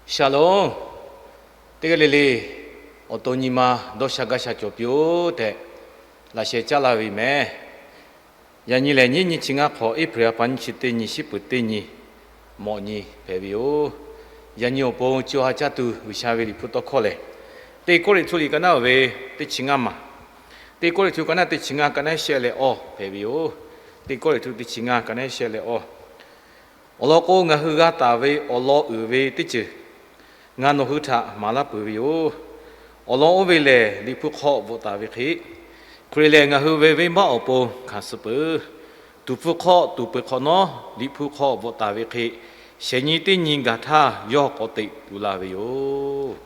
Shalom. Teˇ g'aˇ le le, awˬ to nyi ma dawˇ sha gaˇ sha cawˬ piˇ-oˆ tehꞈ laꞈ sheh caˉ laˇ ve mehˍ. Yaꞈ nyi lehˬ, nyiˉ nyi chi ngaˇ hk'awꞈ, April ha pa nyiˇ chi teˇ nyi, shiˉ peuˍ teˇ nyi, mawꞈ nyi hpehꞈ ve yoˬ. Yaꞈ nyi awˬ pon co ha caˇ tuˬ G'uiˬsha ve Liꞈ hpu tawˇ hkawˇ lehˬ, Teˇ Kawˇrenˍhtuˆ liꞈ ka naˉ ve teˇ chi ngaˇ maˬ, Teˇ Kawˇrenˍhtuˆ ka naˉ teˇ chi ngaˇ, ka naˉ shehˆ leh awˇ hpehꞈ ve yoˬ. Teˇ Kawˇrenˍhtuˆ teˇ chi ngaˇ, ka naˉ shehˆ leh awˇ. Awˬ lawn k'o, ngaˬ hui g'a taˍ ve awˬ lawn uiˍ ve teˇ ceuˬ ngaˬ nawˬ hui htaꞈ maˍ laˇ peuˬ ve yoˬ. Awˬ lawn oˇ ve lehˬ, Liꞈ hpu hk'aw bvuhꞈ taˍ ve hk'e, Hkriꞈ lehˬ ngaˬ hui ve venˇbaˆ awˬ pon hkanˍ suh peuˬ. Tuˍ hpfuh hk'aw tuˍ peuˬ hk'awꞈ nawˉ, Liꞈ hpu hk'aw bvuhꞈ taˍ ve hk'e, shehˍ nyi teˇ nyi gaˬ htaˇ yawˇ k'awꞈ teꞈ tu la ve yoˬ.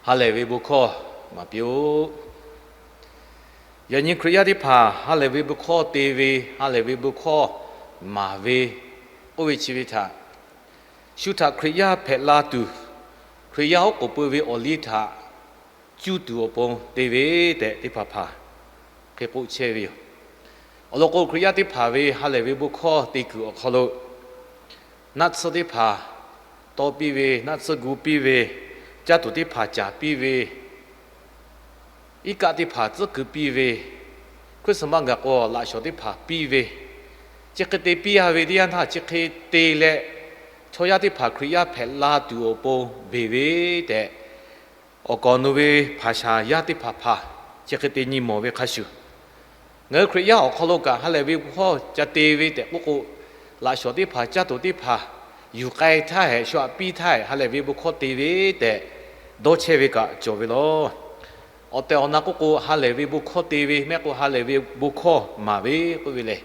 Ha lehˬ ve bon hkawˇ maˍ piˇ-oˆ. Yaꞈ nyi Hkriꞈ yaˇ teˇ hpaˍ ha lehˬ ve bon hkawˇ te ve, ha lehˬ ve bon hkawˇ maˍ ve, oˇ ve chi ve htaꞈ shu htaꞈ Hkriꞈ yaˇ hpehꞈ la tuˬ, Hkriꞈ yaˇ oˉ k'oˍ pui ve awˬ liˇ htaꞈ cuˇ tuˬ awˬ pon te ve tehꞈ teˇ hpaˍ hpaˍ hk'e k'oˆ chehˇ ve yoˬ. Awˬ lawn k'o, Hkriꞈ yaˇ teˇ hpaˍ ve ha lehˬ ve bon hkawˇ te kuiˬ awˬ hk'aw lo, naˆ tsuhˇ teˇ hpaˍ tawˇ piˇ ve, naˆ tsuhˇ gu piˇ ve, caˇ tuˬ teˇ hpaˍ caˍ piˇ ve, iˉ kaˆ teˇ hpaˍ tcuhˉ keu piˇ ve, Christmas gaˬ k'o laꞈ shawnˍ teˇ hpaˍ piˇ ve, chi hk'e te piˇ a ve teˇ yanˇ htaˇ, chi hk'e te leh chaw yaˇ teˇ hpaˍ Hkriꞈ yaˇ hpehꞈ la tuˬ awˬ pon beˬ ve tehꞈ, awˬ kaˍ awˬ nu ve hpaˍ shaˍ yaˇ teˇ hpaˍ hpaˍ chi hk'e te nyi mawˬ ve hk'a shuˍ, ngaˬ hui Hkriꞈ yaˇ awˬ hk'aw lo kaꞈ ha lehˬ ve bon hkawˇ ca te ve tehꞈ k'oˆ k'o, laꞈ shawnˍ teˇ hpaˍ, caˇ tuˬ teˇ hpaˍ yuˬ k'ai htaˇ hehꞈ, shu aꞈ piˇ htaˇ hehꞈ, ha lehˬ ve bon hkawˇ te ve tehꞈ dawˇ chehˇ ve kaꞈ cawˬ ve law. Awˬ tehˬ awˬ na k'oˆ k'o, ha lehˬ ve bon hkawˇ te ve mehˆ k'o, ha lehˬ ve bon hkawˇ maˍ ve k'oˆ ve lehˬ,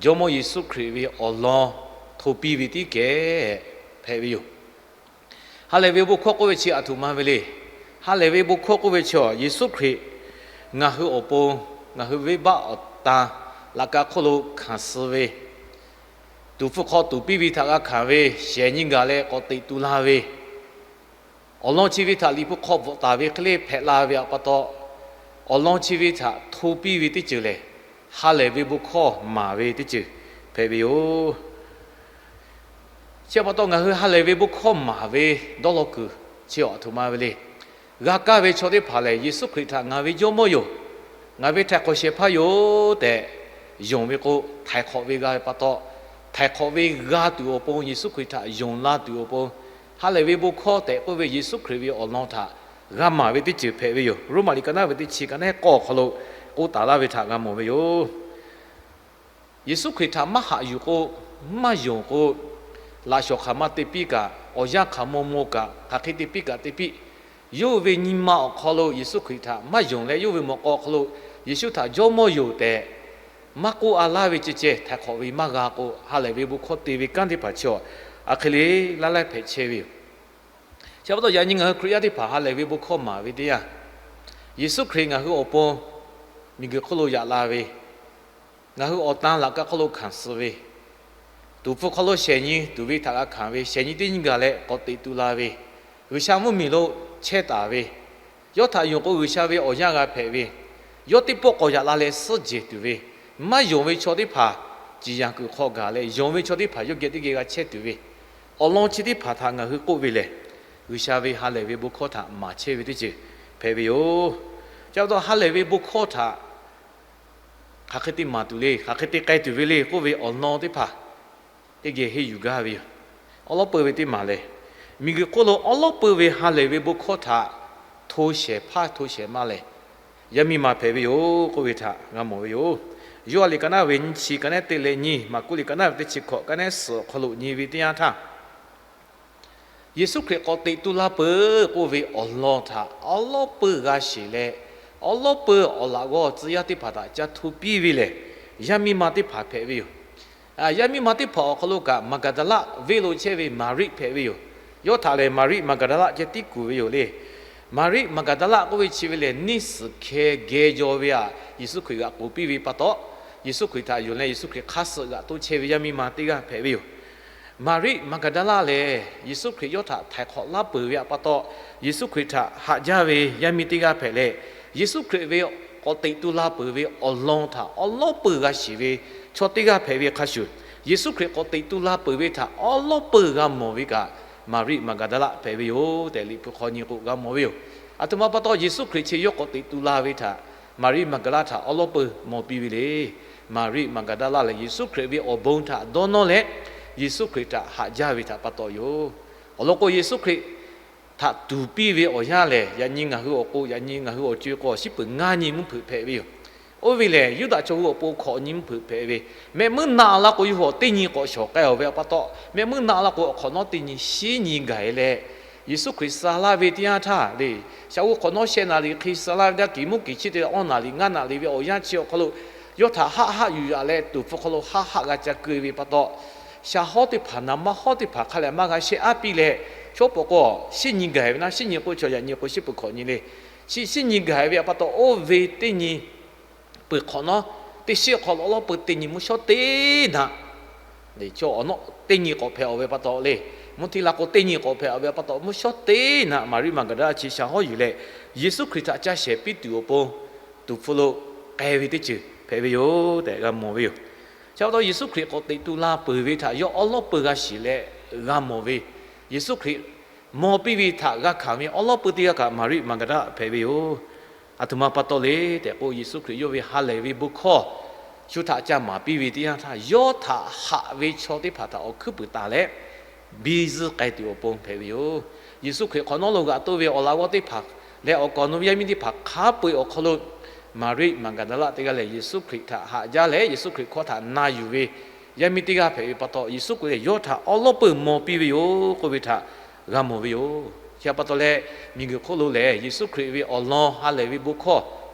Jawˇmawˇ Yeˍsuˆ Hkriꞈ ve awˬ lawn hto piˇ ve tiˉ kehˬ hpehꞈ ve yoˬ. Ha lehˬ ve bon hkawˇ k'oˆ ve chi aˬ htoꞈ ma ve le. Ha lehˬ ve bon hkawˇ k'oˆ ve chi, Yeˍsuˆ Hkriꞈ ngaˬ hui awˬ pon, ngaˬ hui venˇbaˆ awˬ tan laꞈ ka hk'oˆ lo hkanˍ suh ve, tuˍ hpfuh hk'aw tuˍ piˇ ve htaꞈ g'a hkanˍ ve, shehˍ nyi gaˬ leh k'awꞈ teꞈ tu la ve, awˬ lawn chi ve htaꞈ Liꞈ hpu hk'aw bvuhꞈ taˍ ve hk'e le hpehꞈ la ve pa taw, awˬ lawn chi ve htaꞈ hto piˇ ve teˇ ceuˬ lehˬ, ha lehˬ ve bon hkawˇ maˍ ve teˇ ceuˬ hpehꞈ ve yoˬ. Chi pa taw ngaˬ hui ha lehˬ ve bon hkawˇ maˍ ve dawˇ law kuiˬ chi aˬ htoꞈ ma ve le. G'a kaˇ ve chaw teˇ hpaˍ lehˬ, Yeˍsuˆ Hkriꞈ htaꞈ ngaˬ ve Jawˇmawˇ yoˬ, ngaˬ ve htaiˍ hk'awꞈ shehˍ hpaˇ yoˬ tehꞈ yonˍ ve k'o, htaiˍ hk'awꞈ ve g'a ve pa taw, htaiˍ hk'awꞈ ve g'a tuˬ awˬ pon, Yeˍsuˆ Hkriꞈ htaꞈ yonˍ la tuˬ awˬ pon, ha lehˬ ve bon hkawˇ tehꞈ k'oˆ ve Yeˍsuˆ Hkriꞈ ve awˬ lawn htaꞈ g'a maˍ ve teˇ ceuˬ hpehꞈ ve yoˬ. Roˉmaꞈ liꞈ ka naˉ ve teˇ chi ka naˉ k'awˇ awˬ hk'aw lo k'oˆ taˍ laˇ ve htaꞈ g'a mawˬ ve yoˬ. Yeˍsuˆ Hkriꞈ htaꞈ maˇ haꞈ yuˬ k'o, maˇ yonˍ k'o, laꞈ shawnˍ hk'aˬ ma te piˇ kaꞈ, awˬ yanˇ hk'aˬ maw maw kaꞈ, hk'aˬ hk'e te piˇ kaꞈ te piˇ, yawˇ ve nyi ma awˬ hk'aw lo Yeˍsuˆ Hkriꞈ htaꞈ maˇ yonˍ leh, yawˇ ve mawꞈ k'aw awˬ hk'aw lo Yeˍsuˆ htaꞈ Jawˇmawˇ yoˬ tehꞈ maˇ k'oˆ a laˇ ve ceh ceh, htaiˍ hk'awꞈ ve maˇ g'a k'o, ha lehˬ ve bon hkawˇ te ve kanˉ teˇ hpaˍ chi a hk'e le laˇ laiˉ hpehꞈ chehˇ ve yoˬ. Chi pa taw yaꞈ nyi ngaˬ hui Hkriꞈ yaˇ teˇ hpaˍ ha lehˬ ve bon hkawˇ maˍ ve teˇ yanˇ, Yeˍsuˆ Hkriꞈ ngaˬ hui awˬ pon miˬguiˬ hk'oˆ lo yaꞈ la ve, ngaˬ hui awˬ tan laꞈ ka hk'oˆ lo hkanˍ suh ve, tuˍ hpfuh hk'aw lo shehˍ nyi tuˍ ve htaꞈ g'a hkanˍ ve, shehˍ nyi teˇ nyi gaˬ leh k'awꞈ teꞈ tu la ve, G'uiˬsha mvuhˇmiˬ lo chehˇ taˍ ve, yawˇ htaꞈ yonˍ k'o G'uiˬsha ve awˬ yanˇ g'a hpehꞈ ve, yawˇ teˇ pawˆ k'awꞈ yaꞈ la leh suhˉ jehˬ tuˬ ve, maˇ yonˍ ve chaw teˇ hpaˍ ciˍ yanˍ kuiˬ hk'aw gaˬ leh, yonˍ ve chaw teˇ hpaˍ yawˇ geh teˇ geh g'a chehˇ tuˬ ve, awˬ lawn chi teˇ hpaˍ htaꞈ ngaˬ hui k'oˆ ve lehˬ, G'uiˬsha ve ha lehˬ ve bon hkawˇ htaꞈ maˍ chehˇ ve teˇ ceuˬ hpehꞈ ve yoˬ. Chi pa taw ha lehˬ ve bon hkawˇ htaꞈ hk'aˬ hk'e te maˍ tuˬ le, hk'aˬ hk'e te k'ai tuˬ ve le k'oˆ ve awˬ lawn teˇ hpaˍ teˇ geh henˇ yuˬ gaˇ ve yoˬ. Awˉ lawˉ peuˇ ve teˇ maˬ lehˬ, miˬguiˬ hk'oˆ lo awˉ lawˉ peuˇ ve ha lehˬ ve bon hkawˇ htaꞈ hto shehˍ hpaˇ hto shehˍ ma lehˬ, yaˇ miˇ ma hpehꞈ ve yoˬ k'oˆ ve htaꞈ g'a mawˬ ve yoˬ. Yoˇhanˬ liꞈ ka naˉ ve nyiˇ chi ka naˉ teˇ leh nyiˇ, Maˍkuˆ liꞈ ka naˉ ve teˇ chi hkawꞈ ka naˉ suhˍ awˬ hk'aw lo nyi ve teˇ yanˇ htaˇ, Yeˍsuˆ Hkriꞈ k'awꞈ teꞈ tu la peuˬ k'oˆ ve awˬ lawn htaꞈ awˉ lawˉ peuˇ g'a sheˍ leh, awˉ lawˉ peuˇ awˬ laꞈ g'awˇ tcuh yaˇ teˇ hpaˍ htaꞈ ca hto piˇ ve lehˬ, yaˇ miˇ ma teˇ hpaˍ hpehꞈ ve yoˬ. Yaˇ miˇ ma teˇ hpaˍ awˬ hk'aw lo kaꞈ Maˍgaˍdaˍlaˆ venˇ lo chehˇ ve Maˍriˆ hpehꞈ ve yoˬ. Yawˇ htaꞈ lehˬ Maˍriˆ Maˍgaˍdaˍlaˆ ceh tiˉ kuˬ ve yoˬ le. Maˍriˆ Maˍgaˍdaˍlaˆ k'oˆ ve chi ve lehˬ, neˇ suhˍ hkeh geh jaw ve htaꞈ Yeˍsuˆ Hkriꞈ g'aꞈ k'oˍ piˇ ve pa taw, Yeˍsuˆ Hkriꞈ htaꞈ yonˍ leh Yeˍsuˆ Hkriꞈ hk'aˇ suh g'aꞈ toˇ chehˇ ve yaˇ miˇ ma teˇ g'aˇ hpehꞈ ve yoˬ. Maˍriˆ Maˍgaˍdaˍlaˆ lehˬ, Yeˍsuˆ Hkriꞈ yawˇ htaꞈ htaiˍ hk'awꞈ laˇ peuˬ ve pa taw, Yeˍsuˆ Hkriꞈ htaꞈ haꞈ jaˇ ve yaˇ miˇ teˇ g'aˇ hpehꞈ leh, Yeˍsuˆ Hkriꞈ ve k'awꞈ teꞈ tu la peuˬ ve awˬ lawn htaꞈ awˉ lawˉ peuˇ g'a shiˍ ve chaw teˇ g'aˇ hpehꞈ ve hk'a shuˍ, Yeˍsuˆ Hkriꞈ k'awꞈ teꞈ tu la peuˬ ve htaꞈ awˉ lawˉ peuˇ g'a mawˬ ve kaꞈ, Maˍriˆ Maˍgaˍdaˍlaˆ hpehꞈ ve yoˬ tehꞈ, Liꞈ hpu hk'aw nyi k'o g'a mawˬ ve yoˬ. Aˬ htoꞈ ma pa taw, Yeˍsuˆ Hkriꞈ chi yawˇ k'awꞈ teꞈ tu la ve htaꞈ Maˍriˆ Maˍgaˍdaˍlaˆ htaꞈ awˉ lawˉ peuˬ mawˬ piˇ ve le. Maˍriˆ Maˍgaˍdaˍlaˆ lehˬ, Yeˍsuˆ Hkriꞈ ve awˬ bon htaꞈ dawˇ nawˇ leh, Yeˍsuˆ Hkriꞈ htaꞈ haꞈ jaˇ ve htaꞈ pa taw yoˬ. Awˬ lawn k'o, Yeˍsuˆ Hkriꞈ htaꞈ tuˍ piˇ ve awˬ yanˇ lehˬ, yaꞈ nyi ngaˬ hui awˬ k'o, yaꞈ nyi ngaˬ hui awˬ co-e k'o, awˬ shinˉ peuˬ ngaˇ nyi mvuhˇ hpeuꞈ hpehꞈ ve yoˬ. Oˇ ve lehˬ, Yuˇdaꞈ chaw hui awˬ pon hkawꞈ nyi mvuhˇ hpeuꞈ hpehꞈ ve, mehˆ muˉ naˆ la k'o, yawˇ hui awˬ teˇ nyi k'awꞈ shawˍ k'ai-oˬ ve pa taw, mehˆ muˉ naˆ la k'o, awˬ hk'awꞈ nawˉ teˇ nyi shinˉ nyi gaˬ-e leh, Yeˍsuˆ Hkriꞈ suh laˇ ve teˇ yanˇ htaˇ le, shaˍ hu hk'awꞈ nawˉ shehˆ naˍ riˍ hk'e suh laˇ ve htaˇ, kiˬ muˉ kiˬ chi te awˇ naˍ riˍ ngaˇ naˍ riˍ ve awˬ yanˇ chi awˬ hk'aw lo, yawˇ htaꞈ haˆ haˆ yuˬ yaꞈ leh, tuˍ hpfuh hk'aw lo haˆ haˆ g'a ca keu ve pa taw, shaˍ hawˉ teˇ hpaˍ naˍ manˇ hawˉ teˇ hpaˍ hk'a lehˬ maˇ g'a shehˆ aˉ piˇ leh, chaw pawˍ k'o, shinˉ nyi gaˬ-e ve naˉ, shinˉ nyi k'oˆ chaw yaꞈ nyi k'o shinˉ peuˬ hkawꞈ nyi le. Chi shinˉ nyi gaˬ-e ve pa taw, oˇ ve teˇ nyi peuˬ hk'awꞈ nawˉ, teˇ shinˉ hk'aw lo awˉ lawˉ peuˬ teˇ nyi mvuhˇ shawˉ teˇ naꞈ, chaw awˬ nawˉ teˇ nyi k'awꞈ hpehꞈ-oˬ ve pa taw le, mvuhˇ htiˇ la k'o teˇ nyi k'awꞈ hpehꞈ-oˬ ve pa taw, mvuhˇ shawˉ teˇ naꞈ Maˍriˆ Maˍgaˍdaˍlaˆ chi shaˍ hawˉ yuˬ leh, Yeˍsuˆ Hkriꞈ htaꞈ ca shehˍ piˇ tuˬ awˬ pon tuˍ hpfuh lo k'ai ve teˇ ceuˬ hpehꞈ ve yoˬ tehꞈ g'a mawˬ ve yoˬ. Chi pa taw, Yeˍsuˆ Hkriꞈ k'awꞈ teꞈ tu la peuˬ ve htaꞈ yawˇ awˉ lawˉ peuˬ g'a shiˍ leh g'a mawˬ ve, Yeˍsuˆ Hkriꞈ mawˬ piˇ ve htaꞈ g'a hkanˍ ve awˉ lawˉ peuˬ teˇ g'aˇ kaꞈ Maˍriˆ Maˍgaˍdaˍlaˆ hpehꞈ ve yoˬ. Aˬ htoꞈ ma pa taw le tehꞈ k'o, Yeˍsuˆ Hkriꞈ yawˇ ve ha lehˬ ve bon hkawˇ shu htaꞈ ca maˍ piˇ ve teˇ yanˇ htaˇ, yawˇ htaꞈ haꞈ ve chaw teˇ hpaˍ htaꞈ awˬ hkuiˉ puiˍ taˍ leh, biˇ zuhˆ k'ai tuˬ awˬ pon hpehꞈ ve yoˬ. Yeˍsuˆ Hkriꞈ hk'awꞈ nawˉ lo g'aꞈ toˆ ve awˬ laꞈ g'awˇ teˇ hpaˍ leh awˬ kaˍ awˬ nu ve yaˇ miˇ teˇ hpaˍ hk'a peu-eˬ awˬ hk'aw lo, Maˍriˆ Maˍgaˍdaˍlaˆ teˇ g'aˇ lehˬ, Yeˍsuˆ Hkriꞈ htaꞈ haꞈ jaˇ leh, Yeˍsuˆ Hkriꞈ hkawˇ htaꞈ na yuˬ ve yaˇ miˇ teˇ g'aˇ hpehꞈ ve pa taw, Yeˍsuˆ Hkriꞈ lehˬ yawˇ htaꞈ awˉ lawˉ peuˬ mawˬ piˇ ve yoˬ k'oˆ ve htaꞈ g'a mawˬ ve yoˬ. Chi pa taw leh, miˬguiˬ hk'oˆ lo lehˬ, Yeˍsuˆ Hkriꞈ ve awˬ lawn ha lehˬ ve bon hkawˇ,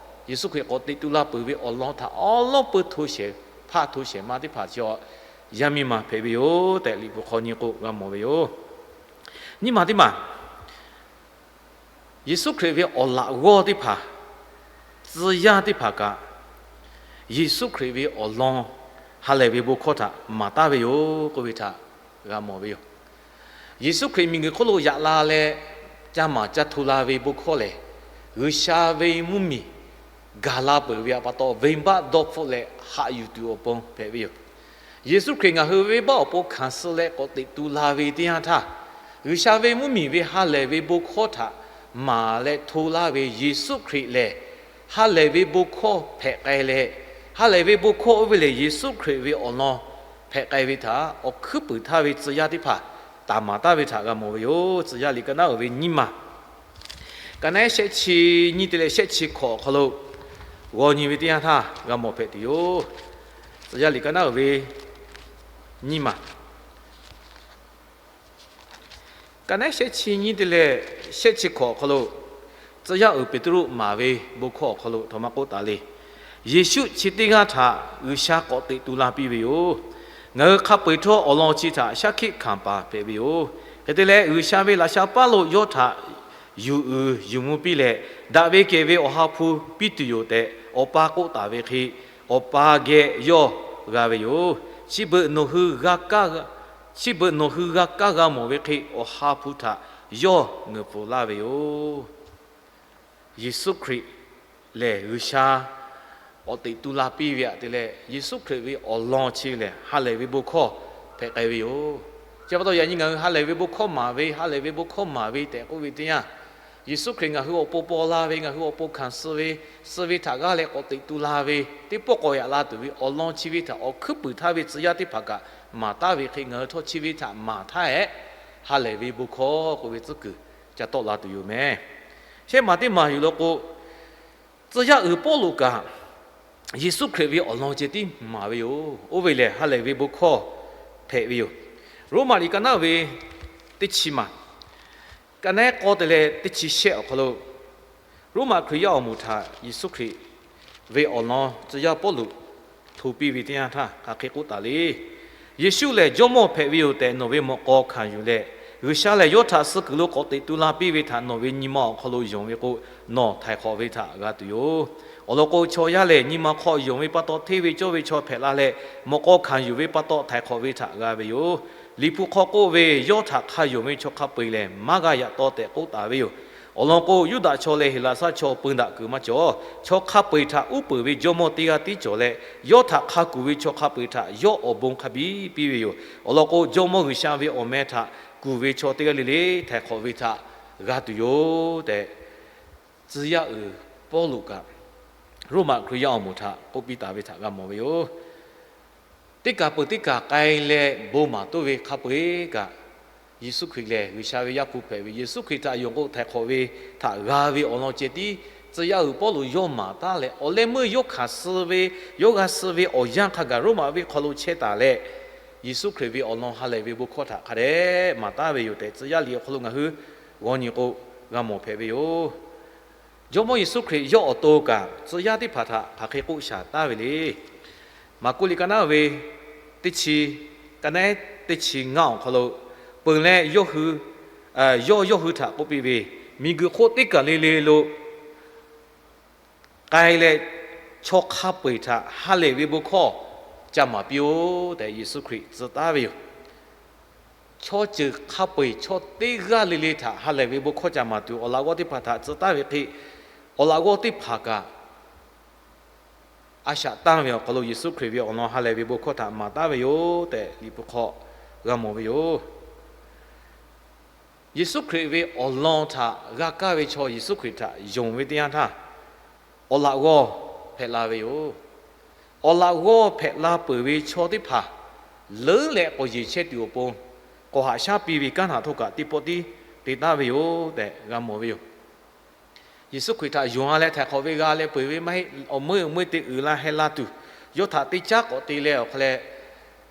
Yeˍsuˆ Hkriꞈ k'awꞈ teꞈ tu la peuˬ ve awˬ lawn htaꞈ awˉ lawˉ peuˬ hto shehˍ hpaˇ hto shehˍ ma teˇ hpaˍ chi awˬ yaˇ miˇ ma hpehꞈ ve yoˬ tehꞈ, Liꞈ hpu hk'aw nyi k'o g'a mawˬ ve yoˬ. Nyi ma teˇ maˬ, Yeˍsuˆ Hkriꞈ ve awˬ laꞈ g'awˇ teˇ hpaˍ, tcuh yaˇ teˇ hpaˍ kaꞈ, Yeˍsuˆ Hkriꞈ ve awˬ lawn ha lehˬ ve bon hkawˇ htaꞈ maˍ taˍ ve yoˬ k'oˆ ve htaꞈ g'a mawˬ ve yoˬ. Yeˍsuˆ Hkriꞈ miˬguiˬ hk'oˆ lo yaꞈ la leh, ca maˍ ca hto la ve bon hkawˇ lehˬ, G'uiˬsha ve mvuhˇmiˬ gaˬ la peuˬ ve pa taw, venˇbaˆ dawˇ hpfuhˆ leh haꞈ yuˬ tuˬ awˬ pon hpehꞈ ve yoˬ. Yeˍsuˆ Hkriꞈ ngaˬ hui venˇbaˆ awˬ pon hkanˍ suh leh k'awꞈ teꞈ tu la ve teˇ yanˇ htaˇ, G'uiˬsha ve mvuhˇmiˬ ve ha lehˬ ve bon hkawˇ htaꞈ maˍ leh hto laˇ ve Yeˍsuˆ Hkriꞈ lehˬ, ha lehˬ ve bon hkawˇ hpehꞈ k'ai leh, ha lehˬ ve bon hkawˇ oˇ ve lehˬ Yeˍsuˆ Hkriꞈ ve awˬ lawn hpehꞈ k'ai ve htaꞈ awˬ hkuiˉ puiˍ htaˇ ve tcuh yaˇ teˇ hpaˍ taˍ maˍ taˍ ve htaꞈ g'a mawˬ ve yoˬ. Tcuh yaˇ liꞈ ka naˉ uiˍ ve nyiˇ maˬ, ka naˉ shehˆ chi nyiˇ te leh shehˆ chi hkawꞈ awˬ hk'aw lo g'aw nyi ve teˇ yanˇ htaˇ g'a mawˬ hpehꞈ tuˬ yoˬ. Tcuh yaˇ liꞈ ka naˉ uiˍ ve nyiˇ maˬ, ka naˉ shehˆ chi nyiˇ te leh shehˆ chi hkawꞈ awˬ hk'aw lo, tcuh yaˇ uiˍ Peˍtruˆ maˍ ve bon hkawˇ awˬ hk'aw lo aˬ htoꞈ ma k'oˆ taˍ le. Yeˍsuˆ chi teˇ g'aˇ htaꞈ G'uiˬsha k'awꞈ teꞈ tu la piˇ ve yoˬ. Ngaˬ hui hk'a peu-eˬ htawˇ awˬ lawn chi htaꞈ shaˉ hkiˆ hkanˍ paˍ hpehꞈ ve yoˬ. Hk'e te leh, G'uiˬsha ve laꞈ sha paˇ lo yawˇ htaꞈ yuˬ uiˍ yuˬ mvuh piˇ leh, daꞈ ve kehˬ ve Awˬ ha hpu piˇ tuˬ yoˬ tehꞈ Awˬ pa k'oˆ taˍ ve hk'e, Awˬ pa geh yawˇ g'a ve yoˬ. Chi beuꞈ nawˬ hui g'a kaˇ, chi beuꞈ nawˬ hui g'a kaˇ g'a mawˬ ve hk'e, Awˬ ha hpu htaꞈ yawˇ ngeuˍ pfuhˍ laˇ ve yoˬ. Yeˍsuˆ Hkriꞈ lehˬ G'uiˬsha k'awꞈ teꞈ tu la piˇ ve htaꞈ te leh, Yeˍsuˆ Hkriꞈ ve awˬ lawn chi lehˬ ha lehˬ ve bon hkawˇ hpehꞈ k'ai ve yoˬ. Chi pa taw, yaꞈ nyi ngaˬ hui ha lehˬ ve bon hkawˇ maˍ ve, ha lehˬ ve bon hkawˇ maˍ ve tehꞈ k'oˆ ve teˇ yanˇ, Yeˍsuˆ Hkriꞈ ngaˬ hui awˬ pon paw la ve, ngaˬ hui awˬ pon hkanˍ suh ve, suh ve htaꞈ g'aˇ leh k'awꞈ teꞈ tu la ve, teˇ pawˆ k'awꞈ yaꞈ la tuˬ ve awˬ lawn chi ve htaꞈ awˬ hkuiˉ puiˍ htaˇ ve tcuh yaˇ teˇ hpaˍ kaꞈ maˍ taˍ ve hk'e, ngaˬ hui htawˇ chi ve htaꞈ maˍ htaˇ ehˉ, ha lehˬ ve bon hkawˇ k'oˆ ve tcuhˉ kuiˬ ca tawˆ la tuˬ yoˬ meh. Shehˆ maˬ teˇ maˬ yuˬ law k'o, tcuh yaˇ uiˍ Pawˇluꞈ kaꞈ Yeˍsuˆ Hkriꞈ ve awˬ lawn ceh tiˉ maˍ ve yoˬ. Oˇ ve lehˬ ha lehˬ ve bon hkawˇ hpehꞈ ve yoˬ. Roˉmaꞈ liꞈ ka naˉ ve teˇ chi maˬ, ka naˉ k'awˇ te leh teˇ chi shehˆ awˬ hk'aw lo, Roˉmaꞈ Hkriꞈ yaˇ awˬ moˍ htaꞈ Yeˍsuˆ Hkriꞈ ve awˬ lawn tcuh yaˇ Pawˇluꞈ hto piˇ ve teˇ yanˇ htaˇ hk'aˬ hk'e k'oˆ taˍ le. Yeˍsuˆ lehˬ Jawˇmawˇ hpehꞈ ve yoˬ tehꞈ nawˬ ve mawꞈ k'aw hkanˍ yuˬ leh, G'uiˬsha lehˬ yawˇ htaꞈ suh kuiˬ lo k'awꞈ teꞈ tu la piˇ ve htaꞈ nawˬ ve nyi ma awˬ hk'aw lo yonˍ ve k'o, nawˬ htaiˍ hk'awꞈ ve htaꞈ g'a tuˬ yoˬ. Awˬ lawn k'o, chaw yaˇ lehˬ nyi ma hk'aw yonˍ ve pa taw hteˇ ve cawˇ ve chaw hpehꞈ la leh, mawꞈ k'aw hkanˍ yuˬ ve pa taw htaiˍ hk'awꞈ ve htaꞈ g'a ve yoˬ. Liꞈ hpu hk'aw k'oˆ ve, Yawˇ htaꞈ hk'a yonˍ ve chaw hk'a peu-eˬ lehˬ maˇ g'a yaꞈ taw tehꞈ k'oˆ taˍ ve yoˬ. Awˬ lawn k'o, Yuˇdaꞈ chaw leh Heˍlaˍsaˇ chaw peu daꞈ kuiˬ maˇ cawˬ. Chaw hk'a peu-eˬ htaꞈ uˉ peunˍ ve jawˇmawˇ teˇ g'aˇ tiˉ cawˬ leh, yawˇ htaꞈ hk'a kuˬ ve chaw hk'a peu-eˬ htaꞈ yawˇ awˬ bon hk'a biˇ piˇ ve yoˬ. Awˬ lawn k'o, Jawˇmawˇ G'uiˬsha ve awˬ meh htaꞈ kuˬ ve chaw teˇ g'aˇ le le htaiˍ hk'awꞈ ve htaꞈ g'a tuˬ yoˬ tehꞈ, tcuh yaˇ uiˍ Pawˇluꞈ kaꞈ Roˉmaꞈ Hkriꞈ yaˇ awˬ moˍ htaꞈ k'oˆ piˇ taˍ ve htaꞈ g'a mawˬ ve yoˬ. Teˇ kaˬ peuˬ teˇ kaˬ k'ai leh bon maˍ toˇ ve hk'a peu-eˬ kaꞈ, Yeˍsuˆ Hkriꞈ lehˬ G'uiˬsha ve Yaˇ hpu hpehꞈ ve, Yeˍsuˆ Hkriꞈ htaꞈ yonˍ k'o htaiˍ hk'awꞈ ve htaꞈ g'a ve awˬ lawn ceh tiˉ tcuh yaˇ uiˍ Pawˇluꞈ yawˇ maˍ taˉ leh, awˬ leh meuˇ yawˇ hkanˍ suh ve, yawˇ g'a suh ve awˬ yanˇ hk'a gaˬ Roˉmaꞈ venˇ hk'aw lo chehˇ taˍ leh, Yeˍsuˆ Hkriꞈ ve awˬ lawn ha lehˬ ve bon hkawˇ htaꞈ hk'a dehꞈ maˍ taˉ ve yoˬ tehꞈ, tcuh yaˇ liꞈ awˬ hk'aw lo ngaˬ hui g'aw nyi k'o, g'a mawˬ hpehꞈ ve yoˬ. Jawˇmawˇ Yeˍsuˆ Hkriꞈ yawˇ awˬ to kaꞈ tcuh yaˇ teˇ hpaˍ htaꞈ hk'aˬ hk'e k'oˆ shaˍ taˉ ve le. Maˍkuˆ liꞈ ka naˉ ve teˇ chi, ka naˉ teˇ chi ngaˇ awˬ hk'aw lo, peuˬ leh yawˇ hui, yawˇ yawˇ hui htaꞈ k'oˆ piˇ ve, Miˬguiˬ hk'oˆ teˇ kaˬ le le lo k'ai leh, chaw hk'a peu-eˬ htaꞈ ha lehˬ ve bon hkawˇ ca maˍ piˇ-oˆ tehꞈ Yeˍsuˆ Hkriꞈ tcuh taˉ ve yoˬ. Chaw ceuˬ hk'a peu-eˬ chaw teˇ g'aˇ le le htaꞈ ha lehˬ ve bon hkawˇ ca maˍ tuˬ awˬ laꞈ g'awˇ teˇ hpaˍ htaꞈ tcuh taˉ ve hk'e, awˬ laꞈ g'awˇ teˇ hpaˍ kaꞈ a shaꞈ tanˇ ve awˬ hk'aw lo Yeˍsuˆ Hkriꞈ ve awˬ lawn ha lehˬ ve bon hkawˇ htaꞈ maˍ taˉ ve yoˬ tehꞈ Liꞈ hpu hk'aw g'a mawˬ ve yoˬ. Yeˍsuˆ Hkriꞈ ve awˬ lawn htaꞈ g'a kaˇ ve chaw Yeˍsuˆ Hkriꞈ htaꞈ yonˍ ve teˇ yanˇ htaˇ, awˬ laꞈ g'awˇ hpehꞈ la ve yoˬ. Awˬ laꞈ g'awˇ hpehꞈ la peuˬ ve chaw teˇ hpaˍ leuˉ leh k'awꞈ yeˬ chehˇ tuˬ awˬ pon, k'awꞈ haꞈ shaˉ piˇ ve kanˉ htaꞈ htawˇ kaꞈ teˇ pawˆ tiˉ te taˉ ve yoˬ tehꞈ g'a mawˬ ve yoˬ. Yeˍsuˆ Hkriꞈ htaꞈ yonˍ-a leh htaiˍ hk'awꞈ ve g'a leh peuˬ ve maˇ heˆ. Awˬ meuˇ awˬ meuˇ te uiˍ la heh la tuˬ, yawˇ htaꞈ teˇ caˉ k'awꞈ te leh awˬ hk'aw leh,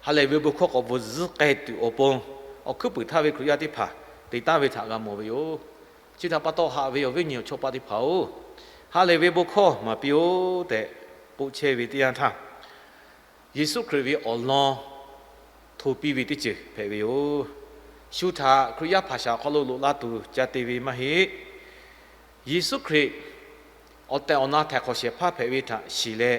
ha lehˬ ve bon hkawˇ k'awꞈ bvuhˬ zuhˆ k'ai tuˬ awˬ pon, awˬ hkuiˉ puiˍ htaˇ ve Hkriꞈ yaˇ teˇ hpaˍ te taˉ ve htaꞈ g'a mawˬ ve yoˬ. Chi htaꞈ pa taw haꞈ ve awˬ viˉ awˬ nyi awˬ chawˇ paˆ teˇ hpaˍ-oˬ, ha lehˬ ve bon hkawˇ maˍ piˇ-oˆ tehꞈ k'oˆ chehˇ ve teˇ yanˇ htaˇ, Yeˍsuˆ Hkriꞈ ve awˬ lawn hto piˇ ve teˇ ceuˬ hpehꞈ ve yoˬ. Shu htaꞈ Hkriꞈ yaˇ hpaˍ shaˍ awˬ hk'aw lo loꞈ la tuˬ ca te ve maˇ heˆ. Yeˍsuˆ Hkriꞈ awˬ tehˬ awˬ na htaiˍ hk'awꞈ shehˍ hpaˇ hpehꞈ ve htaꞈ shiˍ leh,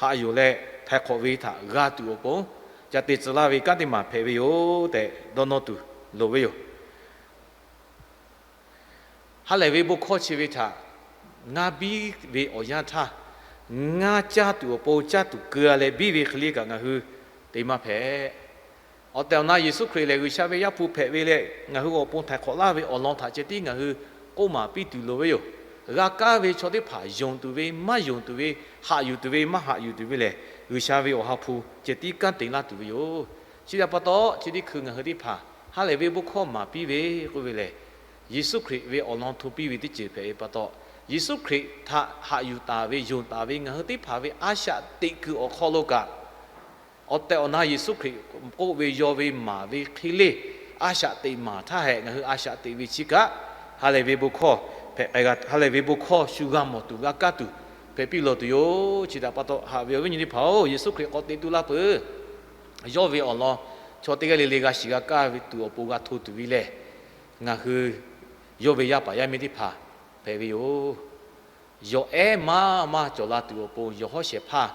haꞈ yuˬ leh htaiˍ hk'awꞈ ve htaꞈ g'a tuˬ awˬ pon, ca te tcuh laˇ ve kanˉ teˇ maˬ hpehꞈ ve yoˬ tehꞈ dawˇ nawˇ tuˬ loˍ ve yoˬ. Ha lehˬ ve bon hkawˇ chi ve htaꞈ ngaˇ biˇ ve awˬ yanˇ htaˇ, ngaˇ caˇ tuˬ awˬ pon caˇ tuˬ keu-a leh biˇ ve hk'e le kaꞈ ngaˬ hui te maˇ hpehꞈ. Awˬ tehˬ awˬ na Yeˍsuˆ Hkriꞈ lehˬ G'uiˬsha ve Yaˇ hpu hpehꞈ ve leh ngaˬ hui awˬ pon htaiˍ hk'awꞈ laˇ ve awˬ lawn htaꞈ ceh tiˉ ngaˬ hui k'oˆ maˍ piˇ tuˬ loˍ ve yoˬ. G'a kaˇ ve chaw teˇ hpaˍ yonˍ tuˬ ve, maˇ yonˍ tuˬ ve, haꞈ yuˬ tuˬ ve, maˇ haꞈ yuˬ tuˬ ve lehˬ, G'uiˬsha ve Awˬ ha hpu ceh tiˉ kanˉ te laˇ tuˬ ve yoˬ. Chi htaꞈ pa taw chi teˇ hkui ngaˬ hui teˇ hpaˍ ha lehˬ ve bon hkawˇ maˍ piˇ ve k'oˆ ve lehˬ, Yeˍsuˆ Hkriꞈ ve awˬ lawn hto piˇ ve teˇ ceuˬ hpehꞈ ve pa taw, Yeˍsuˆ Hkriꞈ htaꞈ haꞈ yuˬ taˍ ve, yonˍ taˍ ve ngaˬ hui teˇ hpaˍ ve a shaꞈ teꞈ kuiˬ awˬ hk'aw lo kaꞈ, awˬ tehˬ awˬ na Yeˍsuˆ Hkriꞈ k'oˆ ve, yaw ve, maˍ ve hk'e le, a shaꞈ teꞈ maˍ htaˇ hehꞈ ngaˬ hui a shaꞈ teꞈ ve chi kaꞈ, ha lehˬ ve bon hkawˇ hpehꞈ k'ai g'a, ha lehˬ ve bon hkawˇ shu g'a mawˬ tuˬ g'a kaˇ tuˬ hpehꞈ piˇ lawˬ tuˬ yoˬ. Chi htaꞈ pa taw haꞈ ve awˬ viˉ nyi teˇ hpaˍ-oˬ, Yeˍsuˆ Hkriꞈ k'awꞈ teꞈ tu la peuˬ. Yawˇ ve awˬ lawn chaw teˇ g'aˇ le le g'a shiˍ g'a kaˇ ve tuˬ awˬ pon g'a hto tuˬ ve lehˬ, ngaˬ hui yawˇ ve yaˇ paˍ yaˇ miˇ teˇ hpaˍ hpehꞈ ve yoˬ. Yawˬ ehˉ maˇ maˇ cawˬ la tuˬ awˬ pon yawˬ hawˉ shehˍ hpaˇ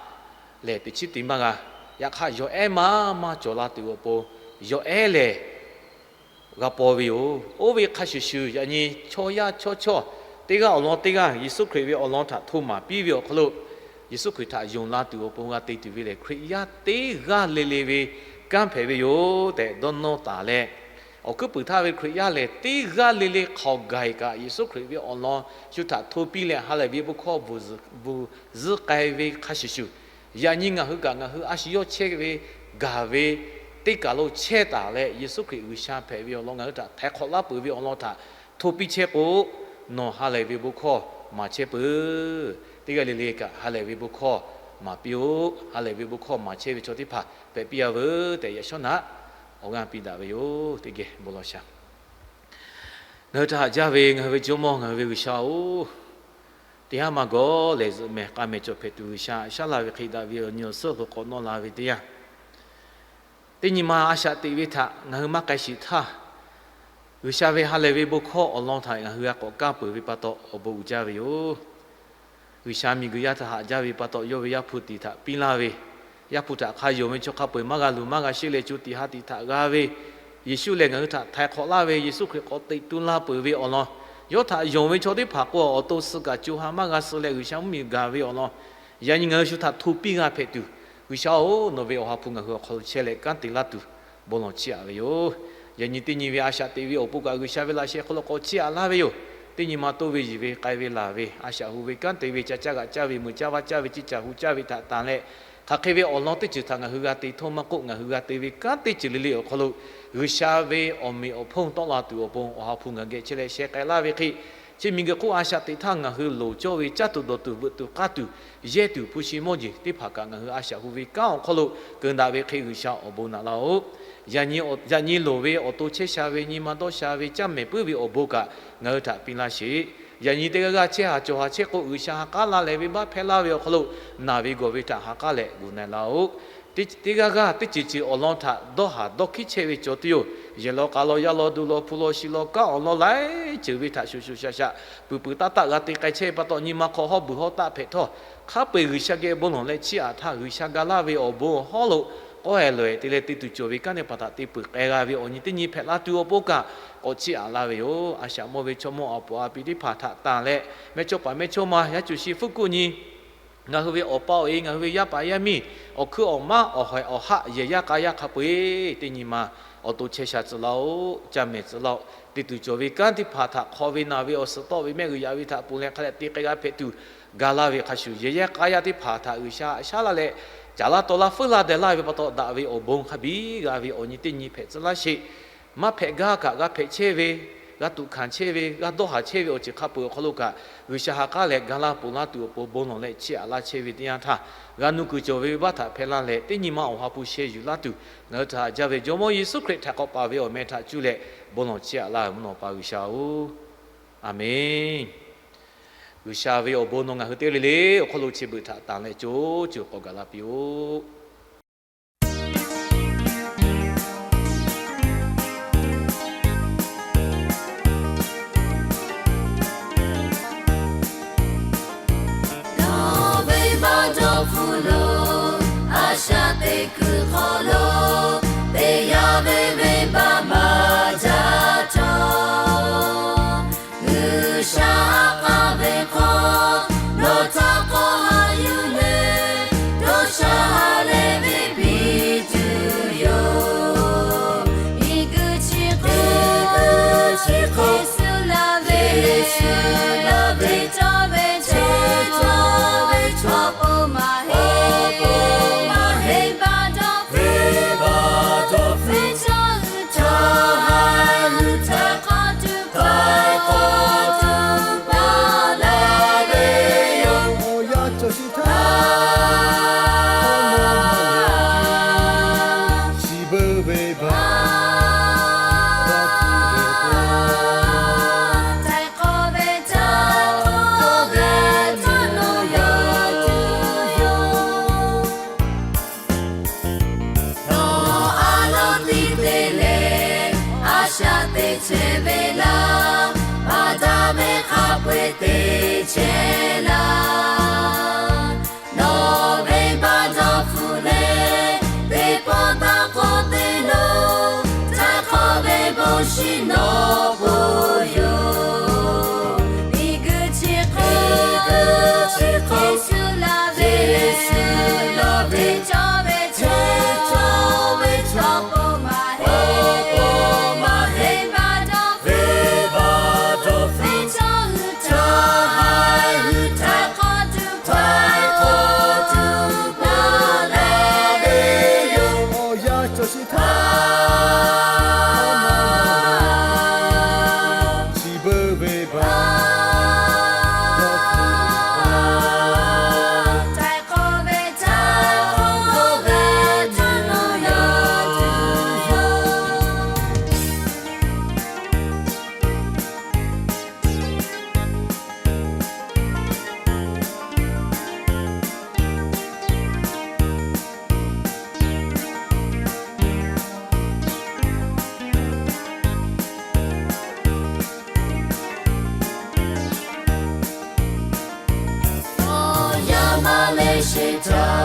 lehˬ teꞈ chiˉ te maˇ g'a. Yaꞈ hk'aˇ, yawˬ ehˉ maˇ maˇ cawˬ la tuˬ awˬ pon yawˬ ehˉ lehˬ g'a paw ve yoˬ. Oˇ ve hk'a shuˍ shuˍ, yaꞈ nyi chaw yaˇ chawˇ chawˇ teˇ g'aˇ awˬ lawn teˇ g'aˇ Yeˍsuˆ Hkriꞈ ve awˬ lawn htaꞈ hto maˍ piˇ ve awˬ hk'aw lo, Yeˍsuˆ Hkriꞈ htaꞈ yonˍ la tuˬ awˬ pon g'a te tuˬ ve lehˬ, Hkriꞈ yaˇ teˇ g'aˇ le le ve kanˉ hpehꞈ ve yoˬ tehꞈ dawˇ nawˇ taˍ leh, awˬ hkuiˉ puiˍ htaˇ ve Hkriꞈ yaˇ lehˬ teˇ g'aˇ le le hk'aoˍ gaˬ-e kaꞈ, Yeˍsuˆ Hkriꞈ ve awˬ lawn shu htaꞈ hto piˇ leh ha lehˬ ve bon hkawˇ bvuhˬ zuhˆ k'ai ve hk'a shuˍ shuˍ, yaꞈ nyi ngaˬ hui kaꞈ ngaˬ hui a shu yawˇ chehˇ ve gaˬ ve teˇ kaˬ lo chehˇ taˍ leh, Yeˍsuˆ Hkriꞈ G'uiˬsha hpehꞈ ve awˬ lawn ngaˬ hui htaꞈ htaiˍ hk'awꞈ laˇ peuˬ ve awˬ lawn htaꞈ hto piˇ chehˇ k'o, nawˬ ha lehˬ ve bon hkawˇ maˍ chehˇ peuˬ. Teˇ g'aˇ le le kaꞈ ha lehˬ ve bon hkawˇ maˍ piˇ-oˆ. Ha lehˬ ve bon hkawˇ maˍ chehˇ ve chaw teˇ hpaˍ hpehꞈ piˇ-a veuˬ tehꞈ, yaꞈ shawˉ naꞈ awˬ g'aˇ piˇ daꞈ ve yoˬ. Teˇ geh bon lawˬ shaˍ. Ngaˬ hui htaꞈ haꞈ jaˇ ve ngaˬ hui ve Jawˇmawˇ, ngaˬ hui ve G'uiˬsha-oˬ, teˇ haˉ maˇ gawˬ lehˬ zuhꞈ mehˍ k'a mehˍ cawˬ hpehꞈ tuˬ G'uiˬsha, shaˉ la ve hk'e daꞈ ve awˬ nyi awˬ suhˉ hk'aw k'awꞈ nawˇ la ve teˇ yanˇ, teˇ nyi ma a shaꞈ teꞈ ve htaꞈ ngaˬ hui maˇ k'ai shiˍ htaˇ, G'uiˬsha ve ha lehˬ ve bon hkawˇ awˬ lawn htaꞈ ngaˬ hui g'a k'awꞈ kaˇ peuˬ ve pa taw awˬ bon uiˍ jaˇ ve yoˬ. G'uiˬsha miˬguiˬ yaˇ htaꞈ haꞈ jaˇ ve pa taw, yawˇ ve Yaˇ hpu tiꞈ htaꞈ piˇ laˇ ve, Yaˇ hpu htaꞈ hk'a yonˍ ve chaw hk'a peu-eˬ maˇ g'a luˬ maˇ g'a sheˆ leh co tiꞈ ha tiꞈ htaꞈ g'a ve, Yeˍsuˆ lehˬ ngaˬ hui htaꞈ htaiˍ hk'awꞈ laˇ ve, Yeˍsuˆ Hkriꞈ k'awꞈ teꞈ tu la peuˬ ve awˬ lawn, Yawˇ htaꞈ yonˍ ve chaw teˇ hpaˍ k'o, awˬ to suh kaꞈ co ha maˇ g'a suh leh G'uiˬsha mvuhˇmiˬ gaˬ ve awˬ lawn, yaꞈ nyi ngaˬ hui shu htaꞈ hto piˇ g'a hpehꞈ tuˬ, G'uiˬsha-oˬ, nawˬ ve Awˬ ha hpu ngaˬ hui awˬ hk'aw lo chehˇ leh kanˉ te laˇ tuˬ bon lawˬ chiˇ aꞈ ve yoˬ. Yaꞈ nyi teˇ nyi ve a shaꞈ teꞈ ve awˬ pon kaꞈ G'uiˬsha ve laꞈ sheh hk'aw lo k'awꞈ chiˇ aꞈ laˇ ve yoˬ. Teˇ nyi ma toˇ ve, yiˬ ve, k'ai ve, laˬ ve, a shaꞈ hu ve, kanˉ te ve, ca caˇ g'aꞈ caˇ ve, mui caˇ vaˇ caˇ ve, ciˇ caˬ hu caˇ ve htaꞈ tanˬ leh, hk'aˬ hk'e ve awˬ lawn teˇ ceuˬ htaꞈ ngaˬ hui g'a te htawˇ maˇ k'oˆ, ngaˬ hui g'a te ve kanˉ teˇ ceuˬ le le awˬ hk'aw lo G'uiˬsha ve awˬ meꞈ awˬ hponˇ tawˆ la tuˬ awˬ pon Awˬ ha hpu ngaˬ geh chehˇ leh sheh k'ai laˇ ve hk'e, chi miˬguiˬ hk'oˆ a shaꞈ teꞈ htaˇ ngaˬ hui loˍ cawˇ ve caˇ tuˬ dawˬ tuˬ veuꞈ tuˬ k'aˇ tuˬ yehˇ tuˬ hpu shi mawˇ jeˬ teˇ hpaˍ kaꞈ ngaˬ hui a shaꞈ hu ve kanˉ awˬ hk'aw lo keunˍ daꞈ ve hk'e G'uiˬsha awˬ bon naꞈ laˇ-oˆ. Yaꞈ nyi loˍ ve awˬ to chehˇ sha ve, nyi ma dawˇ sha ve, caˇ mehˍ puiˉ ve awˬ bon kaꞈ ngaˬ hui htaꞈ piˇ laˇ sheˍ. Yaꞈ nyi teˇ g'aˇ g'aˇ chehˇ haˍ cawˬ haˍ chehˇ k'o, G'uiˬsha ha k'aˉ laˇ leh venˇbaˆ hpehˇ laˇ ve awˬ hk'aw lo naˬ ve gawˬ ve htaꞈ ha k'aˉ leh g'uˬ na laˇ-oˆ. Teˇ g'aˇ g'aˇ teˇ ceuˬ ceuˬ awˬ lawn htaꞈ dawˇ haˍ dawˇ hkiˉ chehˇ ve cawˬ tuˬ yoˬ. Yehˬ law k'a law, yaˇ law duˬ law, hpu law shi law, kanˉ awˬ lawn laiˉ ceuˬ ve htaꞈ shuˍ shuˍ shaꞈ shaꞈ, puiˍ puiˍ taˆ taˆ g'a te k'ai chehˇ ve pa taw, nyi ma hk'aw hawˉ beuˬ hawˉ taˆ hpehꞈ htawˇ, hk'a peu-eˬ G'uiˬsha geh bon lawˬ leh chiˇ aꞈ htaˇ, G'uiˬsha ga laˇ ve awˬ bon awˬ hawˉ lo k'awehˬ loꞈ-ehˍ te leh te tuˬ cawˬ ve kanˉ teˇ hpaˍ htaꞈ te peuˬ k'ai g'a ve awˬ nyi teˇ nyi hpehꞈ la tuˬ awˬ pon kaꞈ k'awꞈ chiˇ aꞈ laˇ ve yoˬ. A shaꞈ mawˇ ve chaw mawˇ a poˍ a pi teˇ hpaˍ htaꞈ tanˬ leh, mehˇchawˇ paˍ mehˇchawˇma yaˇ cuˬ shi fuˉ kuˆ nyi ngaˬ hui ve awˬ pa awˬ e, ngaˬ hui ve yaˇ paˍ yaˇ miˇ, awˬ hkuiˉ awˬ maˉ, awˬ haiˬ awˬ haˆ, yehˬ yaˇ k'a yaˇ hk'a peu-eˬ teˇ nyi ma awˬ to chehˇ sha tcuh laˇ-oˆ, caˇ mehˍ tcuh laˇ-oˆ. Te tuˬ cawˬ ve kanˉ teˇ hpaˍ htaꞈ hk'aw ve naˬ ve awˬ suhˍ tawˆ ve mehˆ g'uiˬ yaꞈ ve htaꞈ ponˬ leh hk'a leh te k'ai g'a hpehꞈ tuˬ ga laˇ ve hk'a shuˍ, yehˬ yaˇ k'a yaˇ teˇ hpaˍ htaꞈ G'uiˬsha shaˉ laˇ leh caˍ laˇ taw laˇ feuˉ laˇ deh laˇ ve pa taw, daꞈ ve awˬ bon hk'a biˇ g'a ve awˬ nyi teˇ nyi hpehꞈ tcuh laˇ sheˍ. Maˇ hpehꞈ gaˇ kaꞈ g'a hpehꞈ chehˇ ve, g'a tuꞈ hkanˍ chehˇ ve, g'a dawˇ haˍ chehˇ ve awˬ ceuˬ hk'a peu-eˬ awˬ hk'aw lo kaꞈ, G'uiˬsha ha k'aˉ leh ga laˇ ponˬ laˇ tuˬ awˬ pon bon lawˬ leh chiˇ aꞈ laˇ chehˇ ve teˇ yanˇ htaˇ, g'a nu kuiˬ cawˬ ve venˇbaˆ htaꞈ hpehˇ laˇ leh teˇ nyi ma Awˬ ha hpu sheh yuˬ laˇ tuˬ, ngaˬ hui htaꞈ haꞈ jaˇ ve Jawˇmawˇ Yeˍsuˆ Hkriꞈ htaꞈ k'awꞈ paˍ ve awˬ meh htaꞈ cuˇ leh bon lawˬ chiˇ aꞈ laˇ ve mvuhˇ naw pa G'uiˬsha-oˬ, Aˍmenˍ. G'uiˬsha ve awˬ bon nawˬ ngaˬ hui teˇ g'aˇ le le awˬ hk'aw lo chi beuꞈ htaꞈ tanˬ leh co co k'awꞈ gaˬ la piˇ-oˆ. Nawˬ ve venˇbaˆ dawˇ hpfuhˇ lo, a shaꞈ teꞈ kuiˬ hk'aw lo, teˇ yanˇ ve venˇbaˆ maˇ jaˇ cawˬ. G'uiˬsha k'aˇ ve hk'aw, nawˬ htaꞈ k'awꞈ haꞈ yuˬ leh, dawˇ sha leh ve piˇ tuˬ yoˬ. Miˬguiˬ chi hk'e, miˬguiˬ chi hk'e, Yeˍsuˆ laˇ ve, Yeˍsuˆ laˇ ve, cawˇ ve, cawˇ ve, cawˇ ve chaw pon maˇ heˆ, maˇ heˆ, venˇbaˆ dawˇ hpfuhˇ, venˇbaˆ dawˇ hpfuhˇ, chaw hui htaꞈ, chaw hui htaꞈ hk'a tuˬ, htaꞈ hk'a tuˬ paˍ laˇ ve yoˬ. Awˬ yanˇ cawˬ chi htaˇ, chi beuꞈ ve baˬ, dawˇ hpfuhˇ ve k'o, htaiˍ hk'awꞈ ve htaꞈ k'awꞈ ve htaꞈ nawˬ yaꞈ tuˬ yoˬ. Nawˬ a loˍ tiˉ te leh, a shaꞈ teꞈ chehˇ ve laˇ, baˬ daꞈ ve hk'a peu-eˬ te chehˇ laˇ. Nawˬ venˇbaˆ dawˇ hpfuhˇ leh, teˇ pawˆ taˇ k'awꞈ te lo, htaiˍ hk'awꞈ ve bon shiˍ nawˬ pon yoˬ. Miˬguiˬ chi hk'e, miˬguiˬ chi hk'e, Yeˍsuˆ laˇ ve, Yeˍsuˆ laˇ ve, cawˇ ve, cawˇ ve chaw pon maˇ heˆ, maˇ heˆ, venˇbaˆ dawˇ hpfuhˇ, venˇbaˆ dawˇ hpfuhˇ, chaw hui htaꞈ, htaiˍ hk'awꞈ tuˬ, htaiˍ hk'awꞈ tuˬ paˍ laˇ ve yoˬ. Awˬ yanˇ cawˬ chi htaˇ, chi beuꞈ ve baˬ, dawˇ hpfuhˇ ve htaꞈ k'awꞈ ve htaꞈ k'awꞈ ve htaꞈ nawˬ yaꞈ tuˬ yoˬ. Awˬ yanˇ maˇ le sheˍ htaˇ,